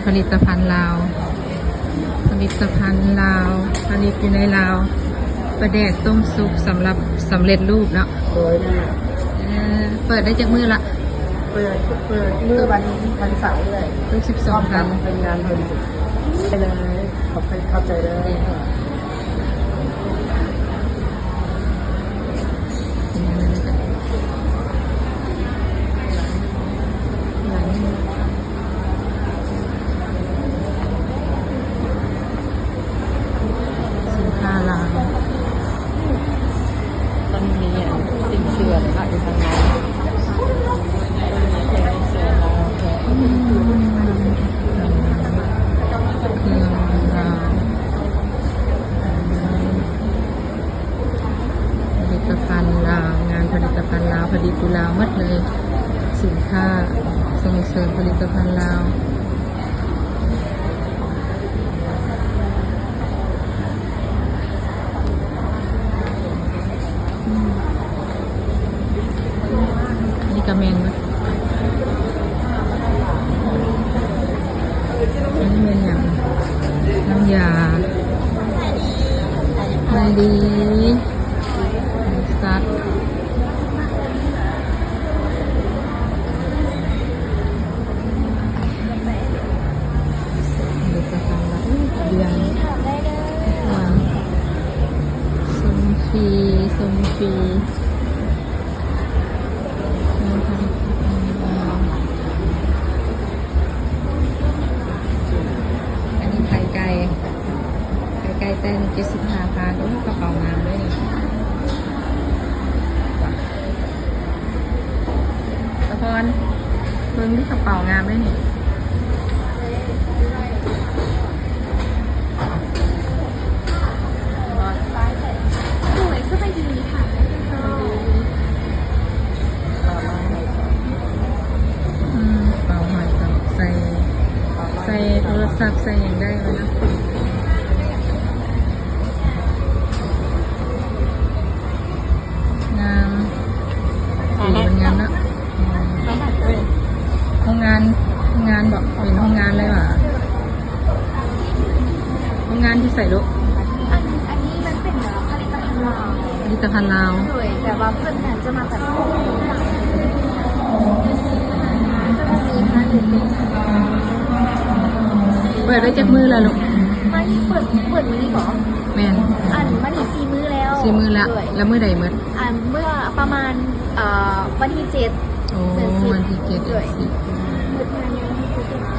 ຜະລິດຕະພັນລາວ ຜະລິດຕະພັນລາວ ຜະລິດຢູ່ໃນລາວ ປາແດກຕົ້ມສຸກສຳລັບສຳເລັດຮູບເນາະ. ໂດຍ ເອີ ເປີດໄດ້ຈັກມື້ລະ? ເປີດ ເປີດມື້ວັນ ວັນເສົາເລີຍ ທຸກສິບສອງວັນ ເປັນງານເພິ່ນ. ໄດ້ເລີຍ ຂອບໃຈ ຂອບໃຈເດີ. ສິນຄ້າລາວ ມັນມີອັນ ສິນເຊື່ອຂາຍຢູ່ທາງໃນ. ເຄື່ອງລາວ ຜະລິດຕະພັນລາວ ງານຜະລິດຕະພັນລາວ ຜະລິດຢູ່ລາວໝົດເລີຍ. ສິນຄ້າສົ່ງເສີມຜະລິດຕະພັນລາວ. ນີ້ກະແມ່ນເບິດ. ອັນນີ້ແມ່ນຫຍັງ? ນ້ຳຢາ ໄມລີ ສັດ ເປັນຕາຮັກ ເດືອນ ຊົມຟຣີ ຊົມຟຣີ. ອັນນີ້ໄຂ່ໄກ່ ໄຂ່ໄກ່ແຕ່ງເຈັດສິບຫ້າພັນ. ໂອ້ ກະເປົາງາມເລີຍນີ້ ສະພອນ ເບິ່ງທີ່ກະເປົາງາມເລີຍນີ້. ສວຍ ສະບາຍດີ ຖາມໄດ້ເຈົ້າ. ອືມ ກະເປົາຫ້ອຍ ໃສ່ ໃສ່ໂທລະສັບ ໃສ່ຫຍັງໄດ້ເນາະ. ງາມ ສີມັນງາມເນາະ. ໂຮງງານ ໂຮງງານບໍ? ເປັນໂຮງງານເລີຍຫວາ? ໂຮງງານຢູ່ໃສລູກ? ອັນ ອັນນີ້ມັນເປັນ ເອີ ຜະລິດຕະພັນລາວ. ຜະລິດຕະພັນລາວ. ໂດຍ ແຕ່ວ່າເພິ່ນກະຈະມາແບບ ເປີດໄດ້ຈັກມື້ແລ້ວລູກ? ມານີ້ເປີດ ເປີດມື້ນີ້ບໍ? ແມ່ນ. ອັນ ມານີ້ສີ່ມື້ແລ້ວ. ສີ່ມື້ລະ. ໂດຍ. ລະມື້ໃດໝົດ? ອັນ ເມື່ອປະມານ ເອີ ວັນທີເຈັດ. ໂອ້ ເດືອນສິບ ວັນທີເຈັດ ເດືອນສິບ. ໂດຍ.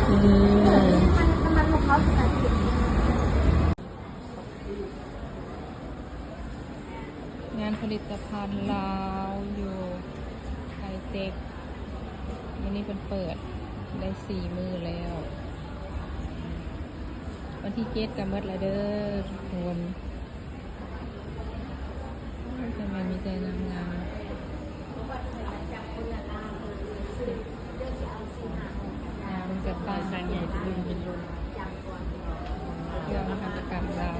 ເອີ ງານຜະລິດຕະພັນລາວຢູ່ໄທເຕັກ ມື້ນີ້ເພິ່ນເປີດໄດ້ສີ່ມື້ແລ້ວ. ວັນທີເຈັດກະໝົດລະເດີທຸກຄົນ. ໂອ້ຍ ທຳໄມມີແຕ່ງາມໆ ງາມຈັດໄປ. ເຄື່ອງຫັດຖະກຳລາວ.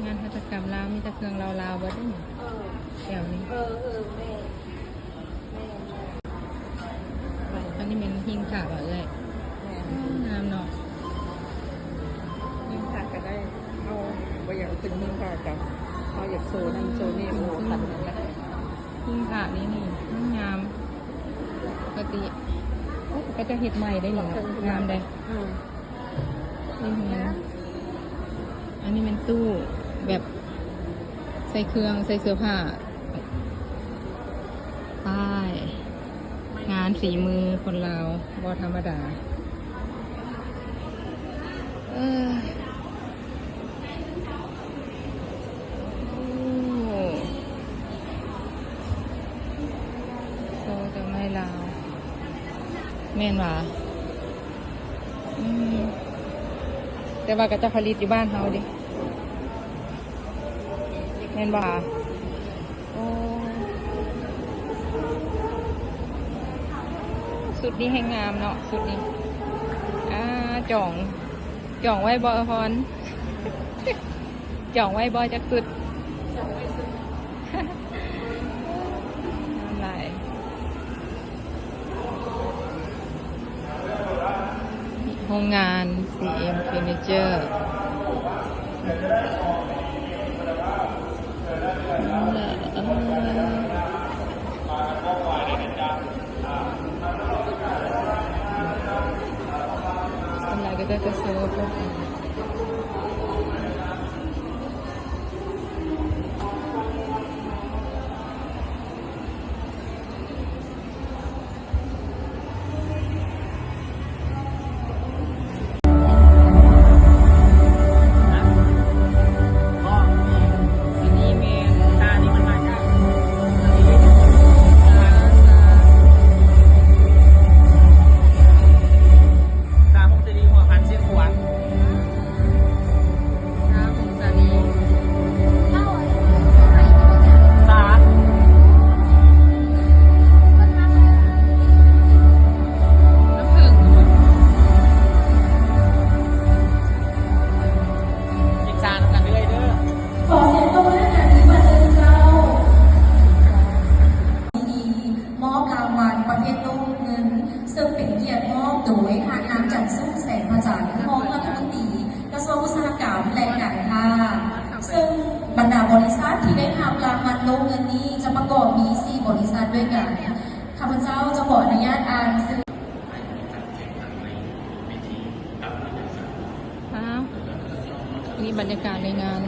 ງານຫັດຖະກຳລາວ ມີແຕ່ເຄື່ອງລາວໆເບິດເດ້ນີ້ ແຖວນີ້. ເອີ ເອີ ແມ່ນ ແມ່ນ ແມ່ນ. ອັນນີ້ແມ່ນຫິ້ງພະຫວາເອື້ອຍ? ແມ່ນ. ໂອ້ ງາມເນາະ. ຫິ້ງພະກະໄດ້ ເຮົາບໍ່ຢາກເປັນຫິ້ງພະກະ ເຮົາຢາກໂຊນັ້ນໂຊນີ້ ໂອ້ ຄັນນັ້ນແຫຼະ. ຫິ້ງພະນີ້ນີ້ ງາມ ປົກກະຕິ ໂອ້ ເຂົາເຈົ້າເຮັດໃໝ່ໄດ໋ນີ້ ງາມໄດ໋. ອືມ ນີ້ແມ່ນ ອັນນີ້ແມ່ນຕູ້ແບບໃສ່ເຄື່ອງ ໃສ່ເສື້ອຜ້າ. ປ້າຍ ງານສີມືຄົນລາວບໍ່ທຳມະດາ. ເອີ ໂອ້ ໂຊເຄື່ອງໄມ້ລາວ ແມ່ນຫວາ? ອືມ ແຕ່ວ່າເຂົາເຈົ້າຜະລິດຢູ່ບ້ານເຮົາເດ້ ແມ່ນບໍ່? ໂອ້ ຊຸດນີ້ແຮງງາມເນາະ ຊຸດນີ້. ອ່າ ຈອງ ຈອງໄວ້ບໍ່ ອາພອນ? ຈອງໄວ້ບໍ່ຈັກຊຸດ? ງາມຫຼາຍ. ໂຮງງານ ຊີເອັມ ເຟີນິເຈີ. ສ່ວນຫຼາຍກໍຈະ ຈະເຊີ ອິດສານຳກັນເລື້ອຍເດີ້. ຂໍສຽງຕົບມືດັງໆອີກບາດໜຶ່ງເຈົ້າ. ມອບລາງວັນປະເພດໂຕ້ເງິນ ເຊິ່ງເປັນກຽດມອບໂດຍທ່ານນາງ ຈັນສຸ ແສງພະຈັນ ຮອງລັດຖະມົນຕີກະຊວງອຸດສາຫະກຳ ແລະ ການຄ້າ. ເຊິ່ງບັນດາບໍລິສັດທີ່ໄດ້ຮັບລາງວັນໂຕ້ເງິນນີ້ ຈະປະກອບມີສີ່ບໍລິສັດດ້ວຍກັນ. ຂ້າພະເຈົ້າຈະຂໍອະນຸຍາດອ່ານຊື່. ອ້າວ ນີ້ບັນຍາກາດໃນງານ.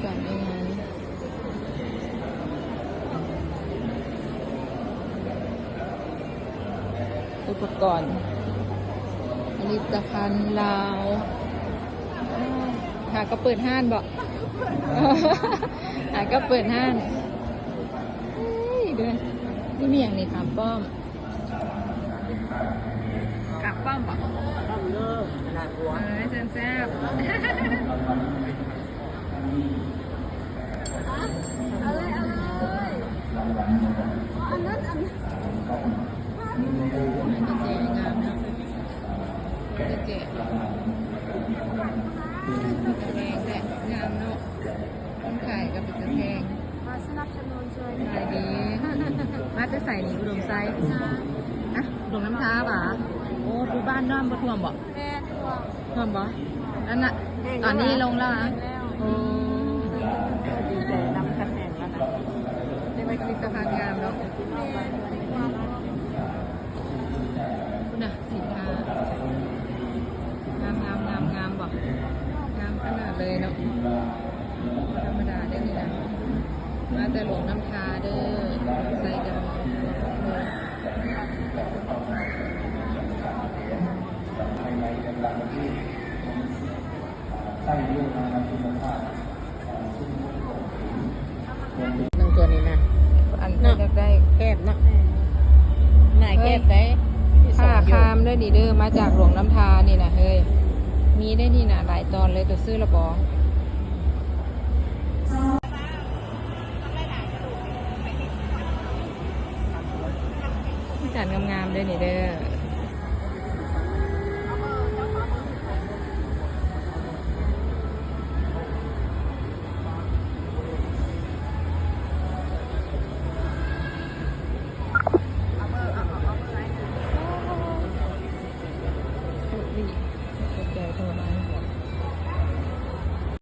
ການໃນງານ. ອຸປະກອນຜະລິດຕະພັນລາວ. ຫາກໍເປີດຮ້ານບໍ? ຫາກໍເປີດຮ້ານ. ເອີຍ ເດີ ນີ້ມີຫຍັງນີ້? ຂາມປ້ອມ. ຂາມປ້ອມບໍ? ເອີ ແຊບໆ. ເອົາເລີຍ ເອົາເລີຍ. ອັນນັ້ນ ອັນນັ້ນ ກະແຈງາມເນາະ ກະແຈ ເປັນຕາແພງແທ້ ງາມເນາະ ຄົນຂາຍກໍເປັນຕາແພງ. ມາສະໜັບສະໜູນຊ່ວຍ ສະບາຍດີ. ມາແຕ່ໃສນີ້? ອຸດົມໄຊ. ຮະ? ອຸດົມນ້ຳທາຫວາ? ໂອ້ ຢູ່ບ້ານນ້ຳບໍ່ຖ້ວມບໍ? ແມ່ນ ຖ້ວມ. ຖ້ວມບໍ່? ອັນນ່ະ ຕອນນີ້ລົງແລ້ວນະ? ແລ້ວ. ໂອ້ ດີໃຈນຳຄັນແຮງແລ້ວນະ ໄດ້ມາກິນຕະພັນງາມເນາະ. ແມ່ນ. ພຸ້ນນະ ສິນຄ້າ ງາມໆໆໆ ບໍ່? ງາມຂະໜາດເລີຍເນາະ. ບໍ່ທຳມະດາເດີ້ນີ້ນະ ມາແຕ່ຫຼວງນ້ຳທາເດີ້ ໃສ່ກັນ. ໜຶ່ງຕົວນີ້ນະ ອັນເນາະ ຢາກໄດ້ ແຄບເນາະ ໜ້າແຄບໄດ໋. ເຮີ້ຍ ຖ້າຂ້າມເດີ້ນີ້ເດີ້ ມາຈາກຫຼວງນ້ຳທານີ້ນະ ເຮີ້ຍ ມີໄດ້ນີ້ນະ ຫຼາຍຕອນເລີຍ. ໂຕຊື້ລະບໍ່? ມີຈານງາມໆເດີ້ນີ້ເດີ້.